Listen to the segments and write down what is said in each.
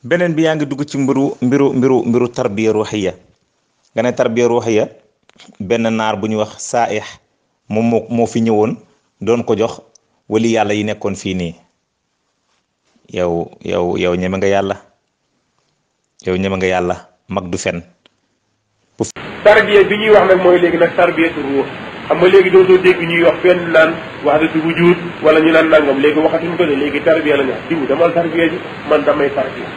beneen bi yaa ngi dugg ci mbiru tarbiya ruuxiya nga ne tarbiya ruuxiya benn naar bu ñuy wax saaix moom moo fi ñëwoon doon ko jox wali yàlla yi nekkoon fii nii yow ñeme nga yàlla mag du fen tarbiya bi ñuy wax nag mooy léegi nag tarbiyatu ruux xam nga léegi dootoo dégg ñuy wax fenn naan wahdatu wujud wala ñu naan nangam léegi waxatuñ ko de léegi tarbiya la ñu wax diw damal tarbiya ji man damay tarbiya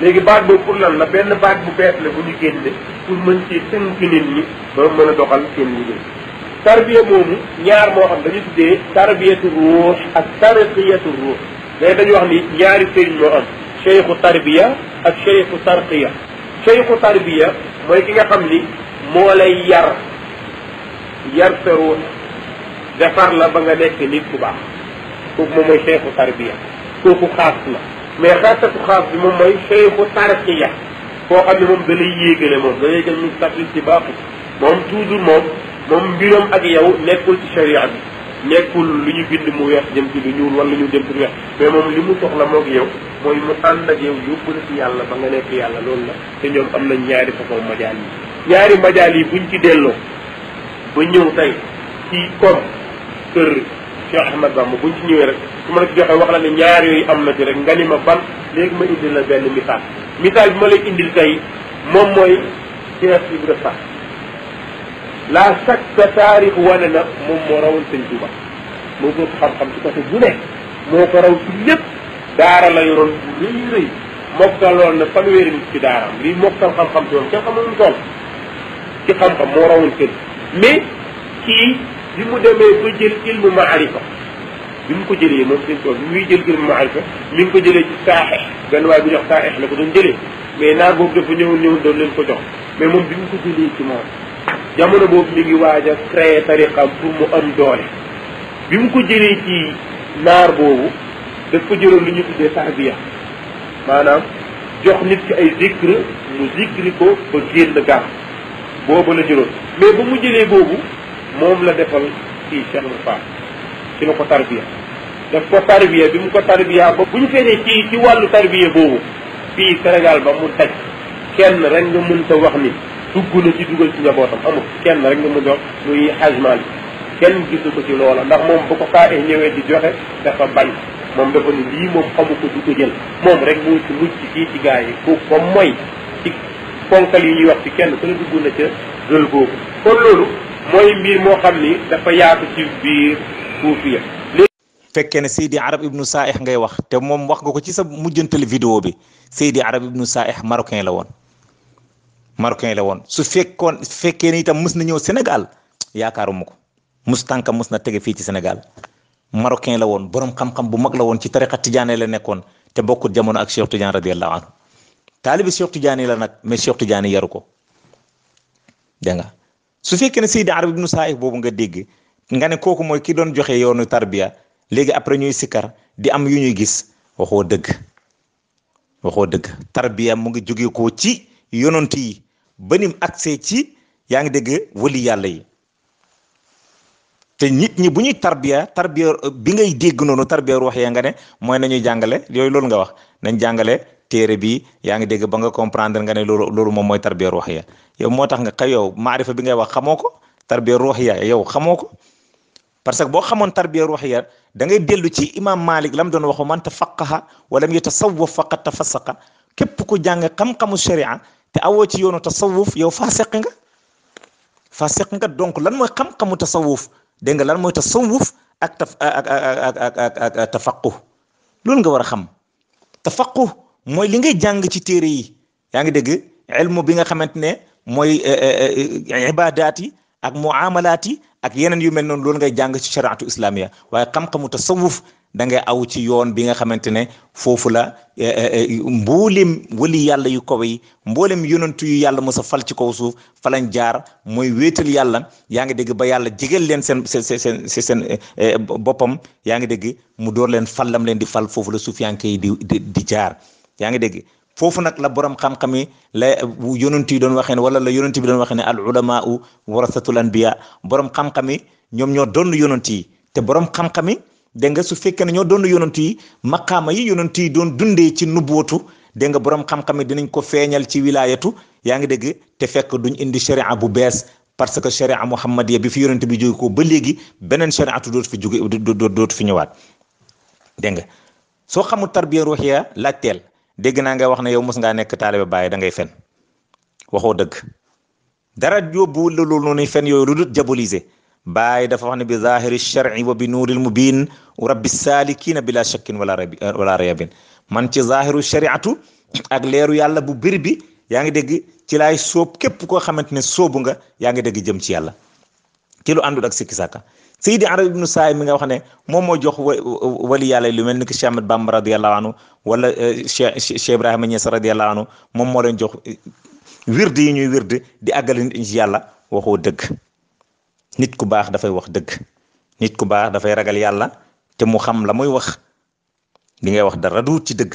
léegi baat boobu pour lan la benn baat bu bees la bu ñu génne pour mën ci tënk nit ñi ba mën a doxal seen liggéey tarbiya moomu ñaar moo xam dañu tuddee tarbiyatu ruux ak tarqiyatu ruux mais dañu wax ni ñaari sëriñ moo am cheikhu tarbiya ak cheikhu tarqiya cheikhu tarbiya mooy ki nga xam ni moo lay yar sa ruux defar la ba nga nekk nit ku baax kooku moom mooy cheikhu tarbiya kooku xaas la mais xaasatu xaas bi moom mooy cheikhu tarqiya koo xam ne moom da lay yéegale moom da lay gën ñu taflit ci baaxu moom toujours moom mbiram ak yow nekkul ci sharia bi nekkul lu ñu bind mu weex jëm ci lu ñuul wala lu ñu jëm ci lu weex mais moom li mu soxla moog yow mooy mu ànd ak yow yóbbu la ci yàlla ba nga nekk yàlla loolu la te ñoom am nañ ñaari façon majaal yi ñaari majaal yi buñ ci delloo ba ñëw tey ci comme kër Cheikh Ahmad Bamba buñ ci ñëwee rek su ma la ci joxee wax la ne ñaar yooyu am na ci rek nga ni ma ban léegi ma indil la benn misaal misaal bi ma lay indil tey moom mooy Cheikh Ibra Fall la chaque taarix wane na moom moo rawoon sëñ Tuuba moo ko xam-xam ci côté bu nekk moo ko raw ci lépp daara la yoroon bu rëy mokkaloon na fanweeri nit ci daaraam lii mokkal xam-xam ci moom kenn xamul mu toll ci xam-xam moo rawoon sëñ mais kii bi mu demee ba jël ilmu maarifa bi mu ko jëlee moom sëñ tool bi muy jël ilmu maarifa mi ngi ko jëlee ci saaxex benn waaye bu ñuy wax saaxex la ko doon jëlee mais naar boobu dafa ñëwoon doon leen ko jox mais moom bi mu ko jëlee ci moom jamono boobu mi ngi waaj a créé tariqam pour mu am doole bi mu ko jëlee ci naar boobu daf ko jëloon lu ñu tuddee tarbiya maanaam jox nit ki ay zikr mu zikri ko ba génn gàmm boobu la jëloon mais ba mu jëlee boobu moom la defal ci Cheikh Moussa ci la ko tarbiya daf ko tarbiya bi mu ko tarbiya ba bu ñu feenee ci wàllu tarbiya boobu fii Sénégal ba mu daj kenn rek nga mën ta wax ni dugg na ci dugal ci njabootam amul kenn rek nga mën a wax muy Hajj Maalik kenn gisu ko ci loola ndax moom bu ko kaay ñëwee di joxe dafa bañ moom dafa ni lii moom xamu ko du ko jël moom rek moo ci mucc fii ci gaa yi kooku comme mooy ci ponkal yi ñuy wax ci kenn ku ne dugg na ca gël googu kon loolu mooy mbir moo xam ni dafa yaatu ci biir suufiya fekkee ne Seydi Arab Ibnu Saaih ngay wax te moom wax nga ko ci sa mujjantali vidéo bi Seydi Arab Ibnu Saaih marocain la woon su fekkee ne itam mës na ñëw Sénégal yaakaaruma ko tànka mës na tege fii ci Sénégal marocain la woon borom xam-xam bu mag la woon ci tariqa tijaane la nekkoon te bokkut jamono ak Cheikh Tidiane radiyallahu anhu taalibi Cheikh Tidiane la nag mais Cheikh Tidiane yaru ko dégg nga su fekkee ne Seydi Arab Ibnu Saaih boobu nga dégg nga ne kooku mooy ki doon joxe yoonu tarbiya léegi après ñuy sikkar di am yu ñuy gis waxoo dëgg tarbiya mu ngi jóge ko ci yonent yi ba nim accès ci yaa ngi dégg wali yàlla yi te nit ñi bu ñuy tarbiya bi ngay dégg noonu tarbiya ruux ya nga ne mooy nañuy jàngale yooyu loolu nga wax nañ jàngale téere bi yaa ngi dégg ba nga comprendre nga ne loolu moom mooy tarbiya ruux ya yow moo tax nga xëy yow maarifa bi ngay wax xamoo ko tarbiya ruux ya yow xamoo ko parce que boo xamoon tarbiya ruux ya da ngay dellu ci imam Malik lam doon waxu man tafaqaha walam yatasawwaf faqad tafassaqa képp ku jàng xam-xamu sharia te awoo ci yoonu tasawuf yow fasiq nga donc lan mooy xam-xamu tasawuf dégg nga lan mooy tasawuf ak tafaqquh loolu nga war a xam tafaqquh mooy li ngay jàng ci téere yi yaa ngi dégg ilmu bi nga xamante ne mooy ibadaat yi ak muamalaat yi ak yeneen yu mel noonu loolu ngay jàng ci shariatu islamiya waaye xam-xamu tasawuf da ngay aw ci yoon bi nga xamante ne foofu la mboolem wali yàlla yu kaw yi mboolem yonantu yu yàlla mos a fal ci kaw suuf fa lañ jaar mooy wéetal yàlla yaa ngi dégg ba yàlla jegeel leen seen boppam yaa ngi dégg mu door leen fallam leen di fal foofu la suufiyanke yi di jaar yaa ngi dégg foofu nag la borom xam-xam yi la yonent yi doon waxee ne wala la yonent bi doon waxee ne al ulamaau warasatul anbiya borom xam-xam yi ñoom ñoo doon yonent yi te borom xam-xam yi dégg nga su fekkee ne ñoo doon yonent yi maqaama yi yonent yi doon dundee ci nubuwatu dégg nga borom xam-xam yi dinañ ko feeñal ci wilaayatu yaa ngi dégg te fekk duñ indi sharia bu bees parce que sharia muhammadiya bi fi yonent bi jóge ko ba léegi beneen shariatu dootu fi jóge dootu fi ñëwaat dégg nga soo xamul tarbiya ruuxiya laajteel dégg naa nga wax ne yow mos ngaa nekk taalibe Baay da ngay fen waxoo dëgg dara yóbbu la loolu noonu fen yooyu lu dul diaboliser Baay dafa wax ne bi zahiri shar'i wa bi nuuril mubin rabbi salikina bila shakkin wala raybin man ci zahiru shariatu ak leeru yàlla bu bir bi yaa ngi dégg ci laay sóob képp koo xamante ne sóobu nga yaa ngi dégg jëm ci yàlla ci lu àndul ak sikki sàkka Seydi Arab ibnu Saïd mi nga wax ne moom moo jox wali yàlla lu mel ni ki Cheikh Ahmad Bamba radiyallahu anhu wala Cheikh Ibrahima Niass radiyallahu anhu moom moo leen jox wird yi ñuy wird di àggale nit ñi ci yàlla waxoo dëgg nit ku baax dafay wax dëgg nit ku baax dafay ragal yàlla te mu xam la muy wax li ngay wax dara du ci dëgg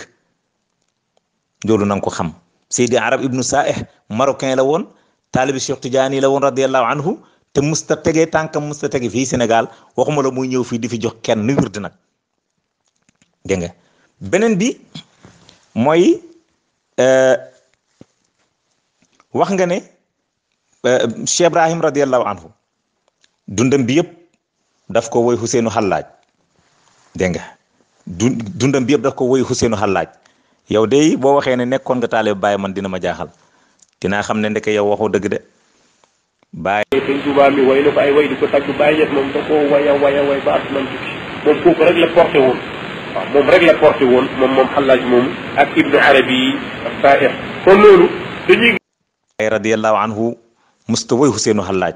loolu na nga ko xam Seydi Arab ibnu Saïd marocain la woon taalibi Cheikh Tidiane la woon radiyallahu anhu te musta tegee tànkam musta tege fii Sénégal waxuma la muy ñëw fii di fi jox kenn nu wird nag dégg nga beneen bi mooy wax nga ne Cheikh Ibrahim radiyallahu anhu dundam bi yëpp daf ko woy Ousseynou Xallaaj dégg nga dundam bi yëpp daf ko woy Ousseynou Xallaaj yow de boo waxee ne nekkoon nga taalibe Baay man dina ma jaaxal dinaa xam ne ndeke yow waxoo dëgg de Baay Sëñ Tuubaa mi way na ko ay way di ko tàgg Baay Ñas moom da koo way ba àdduna tukki moom kooku rek la porté woon waaw moom rek la porté woon moom Xallaaj moom ak Ibnu Arabi ak Saa'ir kon loolu dañuy radiyallahu anhu musta woy Ousseynou Xallaaj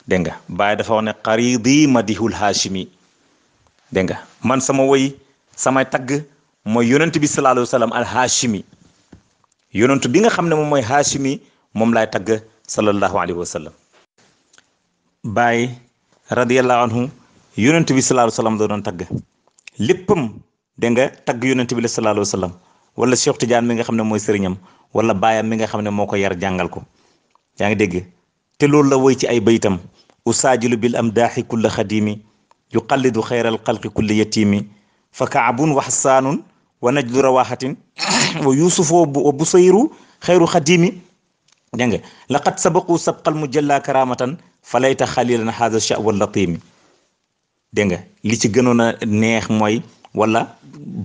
dégg nga Baay dafa wax ne qaridi madihul haashimi dégg nga man sama woy samay tagg mooy yonent bi sallallahu alayhi wa sallam al haashimi yonent bi nga xam ne moom mooy haashimi moom laay tagg sallallahu alayhi wa sallam Baay radiyallahu anhu yonent bi sallallahu alayhi wa sallam da doon tagg léppam dégg nga tagg yonent bi la sallallahu alayhi wa sallam wala Cheikh Tidiane mi nga xam ne mooy sëriñam wala baayam mi nga xam ne moo ko yar jàngal ko yaa ngi dégg te loolu la woy ci ay baytam usaajilu bil amdaaxi kulla xadimi yuqallidu xayral xalqi kulli yatimi fa kaabun wa xasaanun wa najlu rawaxatin wa yusufu wa busayru xayru xadimi dégg nga laqad sabaqu sabqal mujalla karamatan falayta xalilan hada sha'wa latimi dégg nga li ci gënoon a neex mooy wala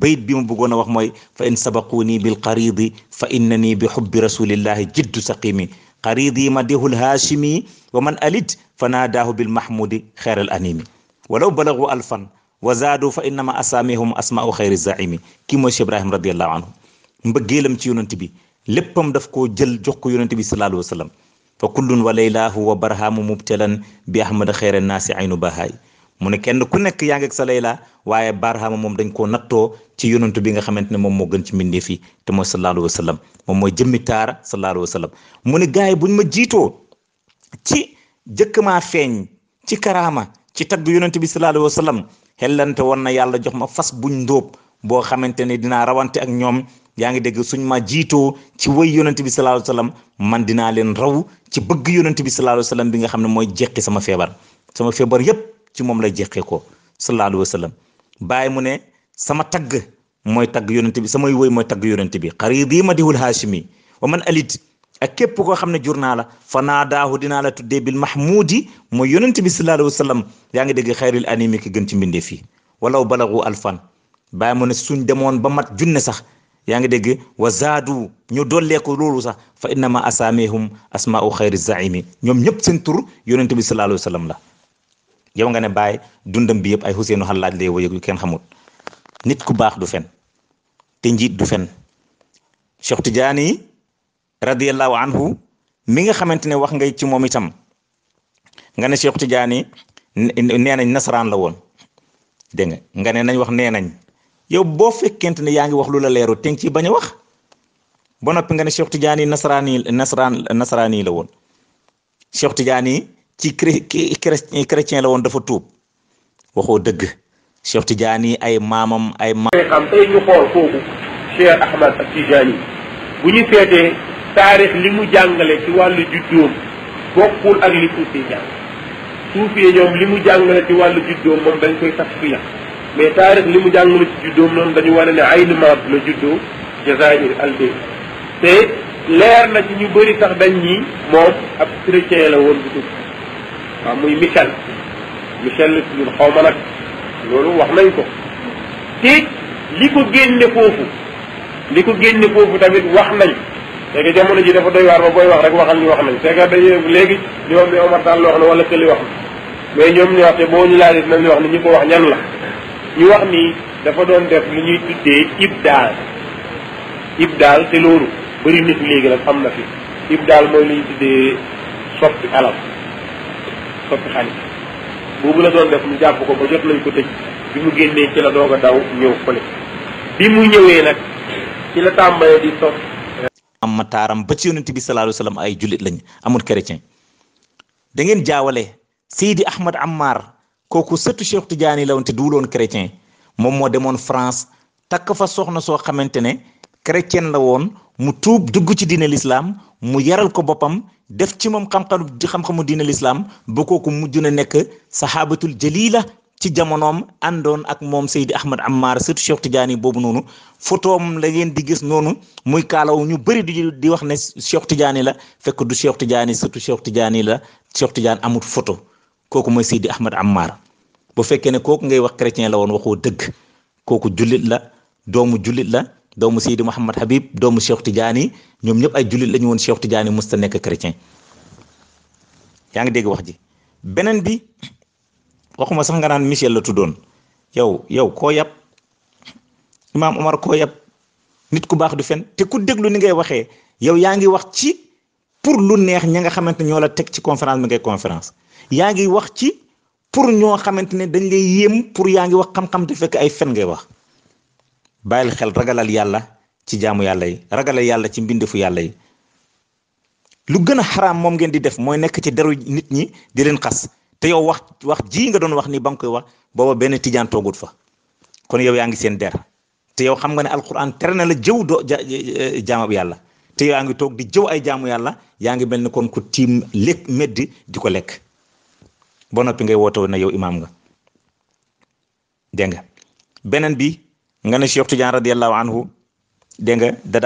bayit bi mu bëggoon a wax mooy fa in sabaquni bil qaridi fa innani bi xubbi rasulillahi jiddu saqimi qaridi madihul haashimi wa man alid fa naadaahu bil mahmudi xeeral animi walaw balagu alfan wa zaadu fa innama asaamihum asmaau xayri zaimi kii mooy Cheikh Ibrahim radiallahu anhu mbëggeelam ci yonent bi léppam daf koo jël jox ko yonent bi sallallahu alayhi wa sallam fa kullun wa laylahu wa barhamu mubtalan bi ahmad xayra naasi aynu bahaay mu ne kenn ku nekk yaa ngi ak sa layla waaye barhama moom dañ koo nattoo ci yonent bi nga xamante ne moom moo gën ci mbindeef yi te mooy sallallahu alayhi wa sallam moom mooy jëmmi taara sallallahu alayhi wa sallam mu ne gars yi buñ ma jiitoo ci jëkk maa feeñ ci karaama ci tagg yonent bi sallallahu alayhi wa sallam xellante woon na yàlla jox ma fas buñ ndóob boo xamante ne dinaa rawante ak ñoom yaa ngi dégg suñ ma jiitoo ci wëy yonent bi sallallahu alayhi wa sallam man dinaa leen raw ci bëgg yonent bi sallallahu alayhi wa sallam bi nga xam ne mooy jeqi sama feebar yépp ci moom lay jeqee ko sallallahu alayhi wa sallam Baay mu ne sama tagg mooy tagg yonent bi samay wëy mooy tagg yonent bi xaridi madihul haashimi wa man alit ak képp koo xam ne jur naa la fa naadaahu dinaa la tuddee bil mahmudi mooy yonent bi sallallahu alayhi wa sallam yaa ngi dégg xayril animi ki gën ci mbindeef yi walaw balagu alfan Baay mu ne suñ demoon ba mat junne sax yaa ngi dégg wa zaadu ñu dolleeku loolu sax fa innama asaamihum asmaau xayri zaimi ñoom ñëpp seen tur yonent bi sallallahu alayhi wa sallam la yow nga ne Baay dundam bi yëpp ay Ousseynou Xallaaj lay woy yu kenn xamut nit ku baax du fen te njiit du fen Cheikh Tidiane radiyallahu anhu mi nga xamante ne wax ngay ci moom itam nga ne Cheikh Tidiane nee nañ nasaraan la woon dégg nga ne nañ wax nee nañ yow boo fekkente ne yaa ngi wax lu la leeru te ci bañ a wax ba noppi nga ne Cheikh Tidiane nasaraani la woon Cheikh Tidiane ci chrétien la woon dafa tuub waxoo dëgg Cheikh Tidiane ay maamam ay xam tey ñu xool foofu Cheikh Ahmad ak Tidiane bu ñu seetee taarix li mu jàngale ci wàllu juddoom bokkul ak li suufee jàng suufee ñoom li mu jàngale ci wàllu juddoom moom dañ koy tasfiya mais taarix li mu jàngale ci juddoom noonu dañu wane ne Aynu Maad la juddoo Jazaïr Algérie te leer na ci ñu bëri sax dañ ñi moom ab chrétien la woon bu tudd waaw muy Michel ñun xaw ma nag loolu wax nañ ko te li ko génne foofu tamit wax nañ c'est que jamono ji dafa doy waar ba booy wax rek waxal ñu wax nañ c'est que dañu léegi ñoom ni Omar Tall wax na wala këli wax na mais ñoom ñu wax te boo ñu laajee dinañ wax ni ñi ko wax ñan la ñu wax ni dafa doon def lu ñuy tuddee ibdaal te loolu bëri nit léegi nag am na fi ibdaal mooy lu ñuy tuddee soppi alal soppi xaalis boobu la doon def ñu jàpp ko ba jot nañ ko tëj bi mu génnee ci la doog a daw ñëw fële bi mu ñëwee nag ci la tàmbalee di sos am ma taaram ba ci yonent bi sallallahu alayhi wasallam ay jullit lañ amul chrétien da ngeen jaawale Seydi Ahmad Ammar kooku sëtu Cheikh Tidiane la woon te duuloon chrétien moom moo demoon France takk fa soxna soo xamante ne chrétien la woon mu tuub dugg ci diine l'islam mu yaral ko boppam def ci moom xam-xamu diine l'islam ba kooku mujj na nekk sahabatul jalila ci jamonoom àndoon ak moom Seydi Ahmad Ammar sëtu Cheikh Tidiane boobu noonu photoom la ngeen di gis noonu muy kaalaw ñu bëri di wax ne Cheikh Tidiane la fekk du Cheikh Tidiane sëtu Cheikh Tidiane la Cheikh Tidiane amul photo kooku mooy Seydi Ahmad Ammar bu fekkee ne kooku ngay wax chrétien la woon waxoo dëgg kooku jullit la doomu Seydi Mouhamad Habib doomu Cheikh Tidiane ñoom ñëpp ay jullit la ñu woon Cheikh Tidiane musta nekk chrétien yaa ngi dégg wax ji beneen bi waxuma sax nga naan Michel la tuddoon yow koo yab Imaam Omar koo yab nit ku baax du fen te ku déglu ni ngay waxee yow yaa ngi wax ci pour lu neex ña nga xamante ñoo la teg ci conférence bi ngay conférence yaa ngi wax ci pour ñoo xamante ne dañ lay yéem pour yaa ngi wax xam-xam te fekk ay fen ngay wax bàyyil xel ragalal yàlla ci jaamu yàlla yi ragalal yàlla ci mbindefu yàlla yi lu gën a xaraam moom ngeen di def mooy nekk ci deru nit ñi di leen xas te yow wax ji nga doon wax ni ba nga koy wax booba benn tijaan toogut fa kon yow yaa ngi seen der te yow xam nga ne alquran tere na la jëw jaamab yàlla te yow yaa ngi toog di jëw ay jaamu yàlla yaa ngi mel ni kon ku tiim lekk meddi di ko lekk ba noppi ngay woote na yow imaam nga dégg nga beneen bi nga ne Cheikh Tidiane radiyallahu anhu dégg nga da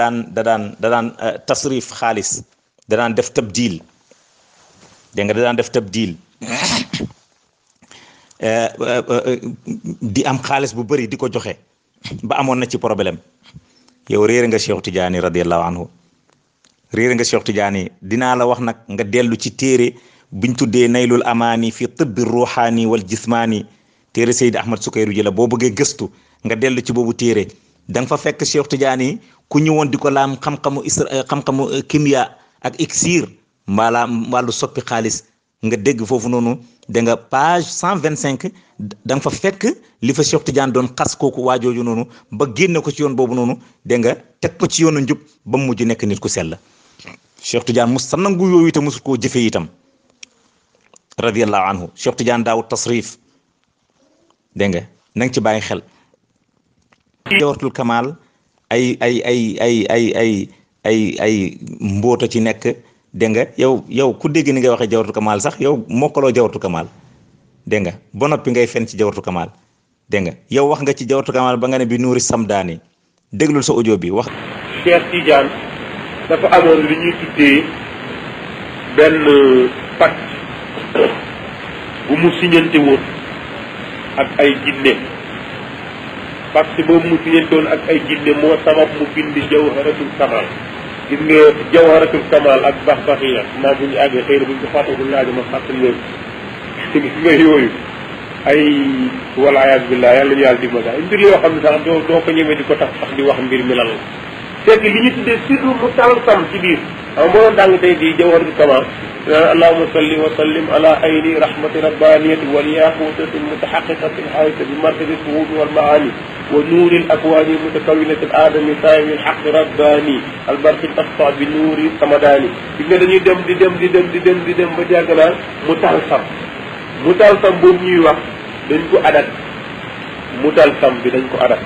daan tasrif xaalis da daan def tabdil dégg nga da daan def tabdil di am xaalis bu bëri di ko joxe ba amoon na ci problème yow réer nga Cheikh Tidiane radiyallahu anhu réer nga Cheikh Tidiane dinaa la wax nag nga dellu ci téere buñ tuddee naylul amaani fi tibbi ruuxaani wal jismaani téere Seydi Ahmad Sukayru ji la boo bëggee gëstu nga dellu ci boobu téere da nga fa fekk Cheikh Tidiane ku ñëwoon di ko laam xam-xamu kimia ak iksir maanaam wàllu soppi xaalis nga dégg foofu noonu da nga page 125 da nga fa fekk li fa Cheikh Tidiane doon xas kooku waajooju noonu ba génne ko ci yoon boobu noonu da nga teg ko ci yoonu njub ba mu mujj nekk nit ku sell Cheikh Tidiane mus sa nangu yooyu te musul koo jëfe itam radiyallahu anhu Cheikh Tidiane daaw tasrif dégg nga na nga ci bàyyi xel jawaratul kamal ay mboota ci nekk dégg nga yow ku dégg ni ngay waxee jawaratul kamal sax yow mokkaloo jawaratul kamal dégg nga ba noppi ngay fen ci jawaratul kamal dégg nga yow wax nga ci jawaratul kamal ba nga ne bi nuuri samdaani déglul sa audio bi wax Cheikh Tidiane dafa amoon li ñuy tuddee benn pacte bu mu siñante woon ak ay jinne pacte boobu mu siñante woon ak ay jinne moo sabab mu bind jawharatul kamal gis nga jawharatul kamal ak baxbaxiya naa bu ñu àggee xëy na bu ñu ko fàttagul laaj ma fàttali leen gis nga yooyu ay wala ayaas billah yàlla ñu yàlla dimbali ay mbir yoo xam ne sax doo ko ñemee di ko tax di wax mbir mi lan la fekk li ñu tuddee sirru mu talsam ci biir xam nga dàng tey di jawharatul kamal allahumma salli wa sallim ala ayni rahmati rabbaniyati wal yaqutati mutahaqiqati alhayati bi markadi suhud wal maani wa nuuri al akwani mutakawinati al adami saami al haq rabbani al barqi tasfa bi nuuri samadani bi nga dañuy dem di dem ba jàgg naan mu talsam boobu ñuy wax dañ ko adat mu talsam bi dañ ko adat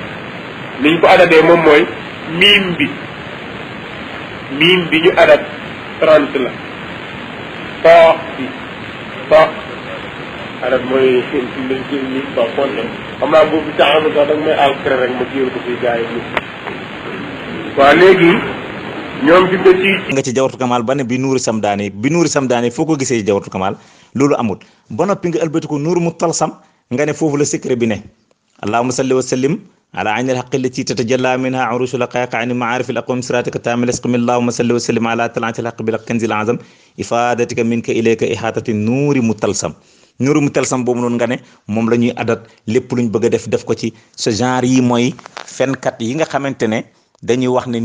niñ ko adatee moom mooy miim bi ñu adat 30 la toox bi toox adat mooy lañ jël ni ba xool xam naa boobu taxaw sax danga may alcré rek ma jiwal ko fii gars yi waaw léegi ñoom fi mu ci nga ci jawharatul kamal ba ne bi nuuri samdaani foo ko gisee jawharatul kamal loolu amul ba noppi nga ëlbati ko nuuru mutalsam nga ne foofu la secret bi ne allahumma salli wa sallim ala ayni alhaqi allati tatajalla minha urusu laqaiqa ani maarif al aqwam siratika tamil asqam allahumma salli wa sallim ala talati alhaqi bil kanzi al azam ifadatika minka ilayka ihatati nuuri mutalsam boobu noonu nga ne moom la ñuy adat lépp luñ bëgg a def ko ci ce genre yi mooy fenkat yi nga xamante ne dañuy wax ne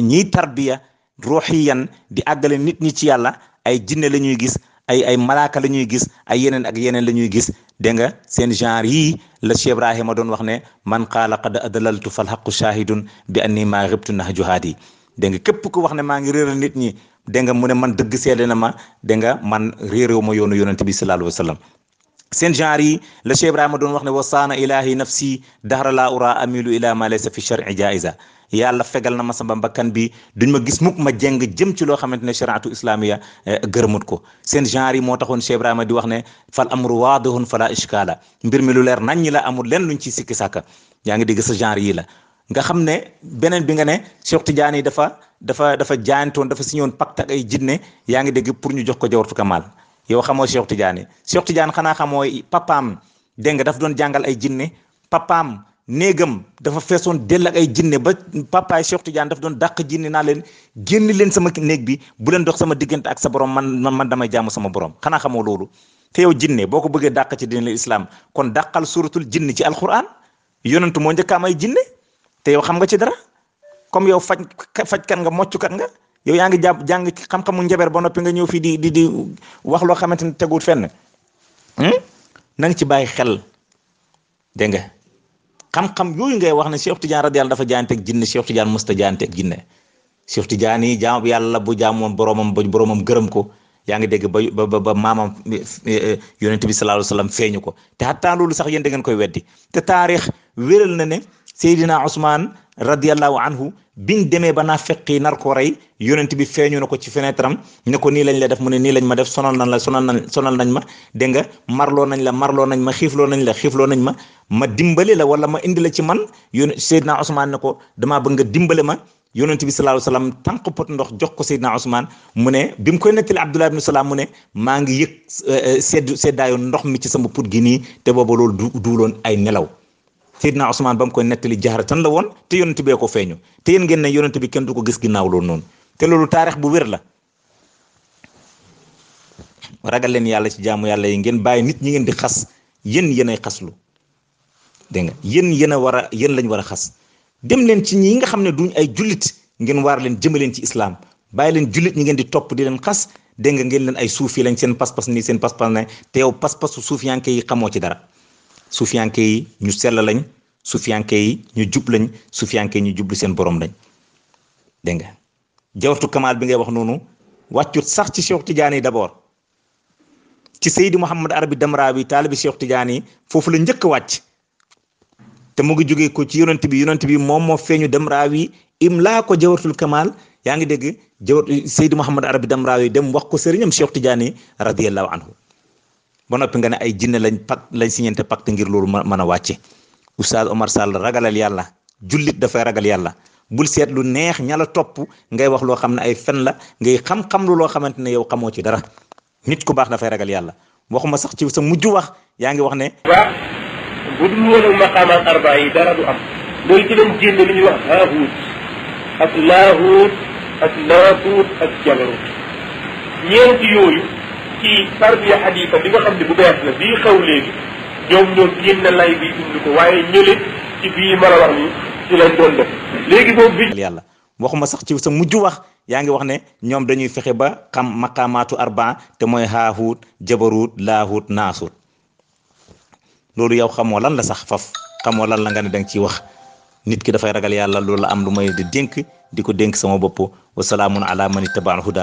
ñiy tarbiya ruuxiyan di àggale nit ñi ci yàlla ay jinne la ñuy gis ay malaaka la ñuy gis ay yeneen ak yeneen la ñuy gis dégg nga seen genre yii la Cheikh Ibrahima doon wax ne man qaala qad adlaltu fal haqqu shahidun bi anni maa ghibtu nahju haadi dégg nga képp ku wax ne maa ngi réeral nit ñi dégg nga mu ne man dëgg seede na ma dégg nga man réeréew ma yoonu yonent bi sallallahu alayhi wa sallam seen genre yi la Cheikh Ibrahima doon wax ne wasaana ilahi nafsi dahra la ura amilu ila ma laysa fi shar'i jaiza yàlla fegal na ma sama bakkan bi duñ ma gis mukk ma jeng jëm ci loo xamante ne shariatu islamiya gërëmut ko seen genre yi moo taxoon Cheikh Ibrahima di wax ne fal amru waadihun fala ishkaala mbir mi lu leer nañ ñi la amul leen luñ ciy sikki sàkka yaa ngi dégg sa genre yi la nga xam ne beneen bi nga ne Cheikh Tidiane yi dafa jaayantoon dafa signé woon pacte ak ay jinne yaa ngi dégg pour ñu jox ko jawharatul kamal yow xamoo Cheikh Tidiane xanaa xamoo papaam dégg nga daf doon jàngal ay jinne papaam néegam dafa feesoon dell ak ay jinne ba papaay Cheikh Tidiane daf doon dàq jinne naa leen génn leen sama néeg bi bu leen dox sama diggante ak sa borom man damay jaamu sama borom xanaa xamoo loolu te yow jinne boo ko bëggee dàq ci diine islam kon dàqal suratul jinni ci alquran yonentu moo njëkkaam ay jinne te yow xam nga ci dara comme yow fajkat nga moccukat nga yow yaa ngi jàng xam-xamu njaber ba noppi nga ñëw fii di wax loo xamante ne teguut fenn na nga ci bàyyi xel dégg nga xam-xam yooyu ngay wax ne Cheikh Tidiane radiyallahu dafa jaayanteeg jinne Cheikh Tidiane musta jaayanteeg jinne Cheikh Tidiane yi jaam yàlla bu jaamoon boromam gërëm ko yaa ngi dégg ba maamam yonent bi sallallahu alayhi wasallam feeñu ko te hatta loolu sax yéen da ngeen koy weddi te taarix wéral na ne Seydina Ousmane radiyallahu anhu biñ demee ba naa feqi nar ko rey yonent bi feeñu na ko ci fenêtre am ne ko nii lañ la def mu ne nii lañ ma def sonal nañ ma dégg nga marloo nañ ma xiifloo nañ ma ma dimbale la wala ma indi la ci man Seydina Ousmane ne ko damaa bëgg nga dimbale ma yonent bi sallallahu alayhi wasallam tànk pot ndox jox ko Seydina Ousmane mu ne bi mu koy nettali Abdullah ibn Salam mu ne maa ngi yëg seddaayu ndox mi ci sama put gi nii te booba loolu duuloon ay nelaw Seydina Ousmane ba mu koy nettali jaharatan la woon te yonent bee ko feeñu te yéen ngeen ne yonent bi kenn du ko gis ginnaaw loolu noonu te loolu taarix bu wér la ragal leen yàlla ci jaamu yàlla yi ngeen bàyyi nit ñi ngeen di xas yéen ay xaslu dégg nga yéen lañ war a xas dem leen ci ñi nga xam ne duñ ay jullit ngeen waar leen jëmaleen ci islam bàyyi leen jullit ñi ngeen di topp di leen xas dégg nga ngeen leen ay suufi lañ seen pas-pas nii seen pas-pas ne te yow pas-pasu suufiyanke yi xamoo ci dara suufiyanke yi ñu sell lañ suufiyanke yi ñu jub lañ suufiyanke yi ñu jublu seen borom lañ dégg nga jawharatul kamal bi ngay wax noonu wàccut sax ci Cheikh Tidiane yi d'abord ci Seydi Mouhammad Arabi Damrawi taalibi Cheikh Tidiane yi foofu la njëkk wàcc te mu ngi jógee ko ci yonent bi moom moo feeñu Damrawi imlaa ko jawharatul kamal yaa ngi dégg Seydi Mouhammad Arabi Damrawi dem wax ko sëriñam Cheikh Tidiane yi radiyallahu anhu ba noppi nga ne ay jinne lañ siñente pacte ngir loolu mën a wàcce Oustaz Omar Sall ragalal yàlla jullit dafay ragal yàlla bul seet lu neex ñala topp ngay wax loo xam ne ay fen la ngay xam-xam lu loo xamante ne yow xamoo ci dara nit ku baax dafay ragal yàlla waxuma sax ci sa mujj wax yaa ngi wax ne bu dul woon ak maqaamaat arba yi dara du am loolu ci leen génne li ñuy wax haahuut ak laahuut ak naasuut ak jabarut ñeenti yooyu ci tarbiya xadiisa bi nga xam ne bu bees la bii xaw léegi ñoom ñoo génne lay bi indi ko waaye ñële ci bii ma la wax ni ci lañ doon def léegi boobu bi yàlla waxuma sax ci sa mujj wax yaa ngi wax ne ñoom dañuy fexe ba xam maqaamaatu arba te mooy haahuut jabarut laahuut naasuut loolu yow xamoo lan la sax faf xamoo lan la nga ne danga ciy wax nit ki dafay ragal yàlla loolu la am lu may di dénk di ko dénk sama bopp wa salaamun ala man ittaba al huda